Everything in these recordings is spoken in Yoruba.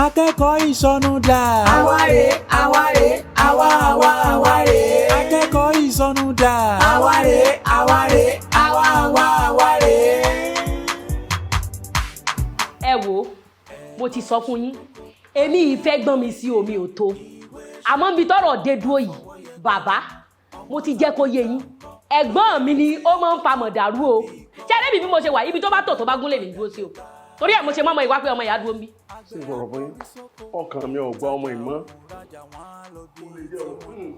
Akẹ́kọ̀ọ́ ìsọnù dà. Àwa rè, àwa rè, àwa àwa àwa rè. Akẹ́kọ̀ọ́ ìsọnù dà. Àwa rè, àwa rè, àwa àwa àwa rè. Ẹ wo, mo ti sọ fún yín, èmi ìfẹ́ gbọ́n mi sí omi ò tó, àmọ́ níbi tọ́rọ̀ dé dúró yìí, bàbá, mo ti jẹ́ kó yé yín, ẹ̀gbọ́n mi ni ó máa ń fa mọ̀dàrú o. Ṣé ẹlẹ́bi bí mo ṣe wà, ibi tó bá tò tó bá gúnlẹ̀ mi dúró sí o, torí ẹ̀ mo ṣe mọ́mọ́ ìwá pé ọmọ ìyá dúró ń bí. Ṣé ìfọ̀rọ̀ fún yín, ọkàn mi ò gba ọmọ ìmọ̀. Ó lè jẹ́ o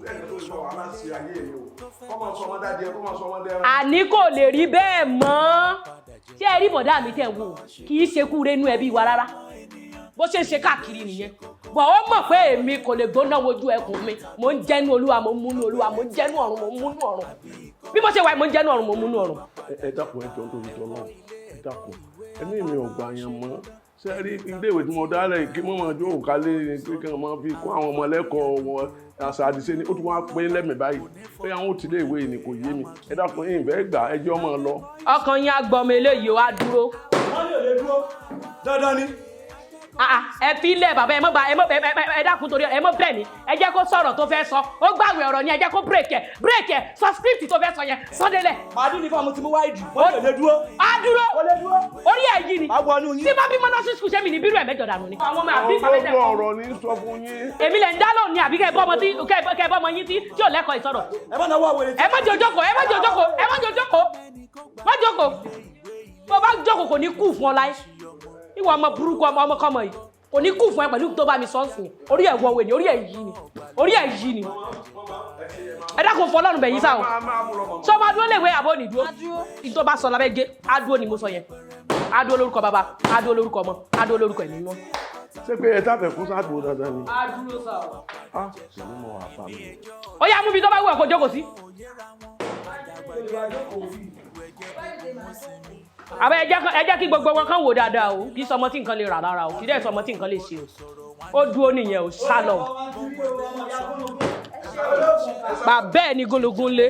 ẹni tó sọ wàhálà sí ayé mi o, kọ́ máa sọ ọmọdé adìẹ, kọ́ máa sọ ọmọdé ẹran. Àní kò lè rí bẹ́ẹ̀ mọ́. Ṣé ẹ rí bọ̀dá mi tẹ̀ wò, kì í ṣe kú rénú ẹbí wa rárá. Bó ṣe ń ṣe káàkiri nìyẹn bọ̀, ó mọ̀ pé èmi kò lè gbóná wojú ẹkùn mi. Mò ń jẹ́nu Olúwa, mò ń múnú Olúwa, mò ń jẹ́nu ọ̀run, mò ń múnú ọ̀run. Bí mo ṣe wà, mò ń jẹ́nu ọ̀run, mò ń múnú ọ̀run. Ẹ dákun, ẹ jọ̀ọ́, nítorí tọ́lọ́run, ẹ dákun, ẹ̀mí mi ò gbà yẹn mọ́. Ṣé rí ilé ìwé tí mo dálẹ̀, kí mo máa jó òkàlẹ̀ kí wọ́n máa fi kó àwọn ọmọ lẹ́kọ̀ọ́ wọn, àṣà àdìsẹ́ ni ó tún wá pé lẹ́mìí báyìí pé àwọn ò tí ilé ìwé yìí ni kò yé mi. Ẹ dákun, yín ìfẹ́ gbà, ẹ jẹ́ ọmọ lọ. Ọkàn yín á gbọmọ eléyìí, ó á dúró. Wọ́n ní ò lè dúró dandan ni. Ah, ah, ẹ fi ilẹ̀ bàbá, ẹ mọ́ gba ẹ mọ́ ẹ dákun, torí ẹ mọ́ bẹ́ẹ̀ ni. Ẹ jẹ́ kó sọ̀rọ̀ tó fẹ́ sọ, ó gbàgbé ọ̀rọ̀ ni. Ẹ jẹ́ kó break ẹ̀, break ẹ̀, sọ script tó fẹ́ sọ yẹn, sọ délẹ̀. Màá dín ní fún àwọn tí mo wá ìdù, wọ́n ní ò lè dúró. Á dúró. Ó lè dúró. Orí ẹ̀ yìí ni. Má wọnú yín. Tí bá bí nursery school, ṣé mi ní bírò ẹ̀ mẹ́jọ dànù ni. Àwọn ọmọ àbí ìpàdé Ọgbọ́n ọ̀rọ̀ ní sọ fún yín. Èmi lẹ̀ ń dá lóhùn ni, àbí kẹ́ ẹ bọ́ ọmọ tí kẹ́ ẹ bọ́ ọmọ yín tí ò lẹ́kọ̀ọ́ ìsọ̀rọ̀? Ẹ má náwó àwèrè. Ẹ má jẹ́ ojókòó, ẹ má jẹ́ ojókòó, ẹ má jẹ́ ojókòó, má jókòó. Bó bá jókòó, kò ní kú fún ọ láyé. Ìwọ ọmọ burúkú, ọmọ ọmọkọ́mọ yìí, kò ní kú fún ẹ pẹ̀lú tó bá mi sọ́ọ̀sì. Orí ẹ̀ wọ̀wé ni, orí ẹ̀ yí ni, orí ẹ̀ yí ni. Ẹ dákun, fọ Ọlọ́run bẹ̀yìn sá o. Sọ ma dúró léwé àbọ̀ ní dúró? Ní tó bá sọ lábẹ́ gé, á dúró ni mo sọ yẹn. Á dúró lórúkọ bàbá, á dúró lórúkọ ọmọ, á dúró lórúkọ ẹ̀mí mímọ́. Ṣé pé ẹ táfẹ̀ kó sáàdùn dandan ni? Á dúró sá o. Ah, ṣèlú mọ̀ wà bá mi. Ó yá, mú mi tó bá wù ẹ́ kó jókòó sí. Àbẹ ẹ jẹ́ kí gbogbo wọn kàn wò dáadáa o. Kì í sọmọ tí nǹkan lè rà lára o, kì í dẹ̀ sọmọ tí nǹkan lè ṣe o. Ó dúró nìyẹn o, sálọ. Bàbá ẹ ní gúnlógún lé.